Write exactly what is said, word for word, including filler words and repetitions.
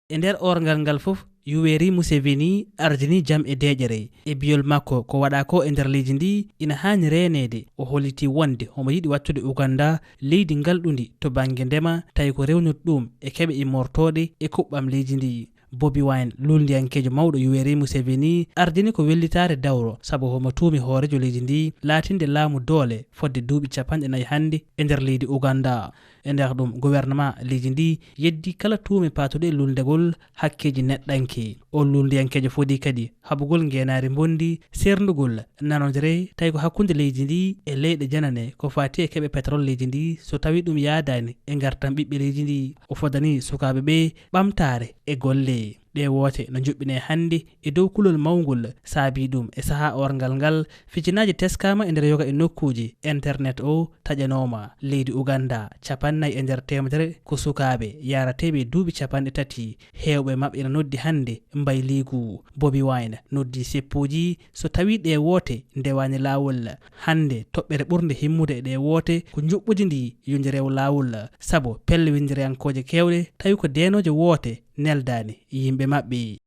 E nder orngal ngal fof, Yoweri Museveni ardini jam e deeƴere. E biyol makko, ko waɗaa ko e nder leydi ndi ina haani reeneede. O holliti wonde homo yiɗi wattude Uganda leydi ngalɗundi to bannge ndema, tawi ko rewnirta ɗum e keɓe immortooɗe e kuɓɓam leydi ndi. Bobi Wine, luulndiyankeejo mawɗo Yoweri Museveni, ardini ko wellitaare dawro sabu homo tuumi hooreejo leydi ndi laatinde laamu doole fodde duuɓi capanɗe nayi hannde e nder leydi Uganda. E nder ɗum, gouvernement leydi ndi yeddi kala tuume paatuɗe e luulndegol hakkeeji neɗɗanke. O luulndiyankeejo fodi kadi haɓugol ngeenaari mbondi, seerndugol nanondire, tawi ko hakkunde leydi ndi e leyɗe janane ko faati e keɓe pétrole leydi ndi, so tawi ɗum yaadaani e ngartam ɓiɓɓe leydi ndi. O fodani sukaaɓe ɓe ɓamtaare e golle. Ɗee woote no njuɓɓinee hannde e dow kulol mawngol saabii ɗum e sahaa orngal ngal. Fitinaaji teskaama e nder yoga e nokkuuji, internet o taƴanooma. Leydi Uganda, capannay e nder teemedere ko sukaaɓe yaarateeɓe duuɓi capanɗe tati. Heewɓe maɓɓe ina noddi hannde mbayliigu. Bobi Wine noddi seppuuji so tawi ɗee woote ndewaani laawol. Hannde, toɓɓere ɓurnde himmude e ɗee woote ko njuɓɓudi ndi yo ndi rew laawol, sabu pelle winndiriyankooje keewɗe tawi ko deenooje woote neldaani yimɓe maɓɓe.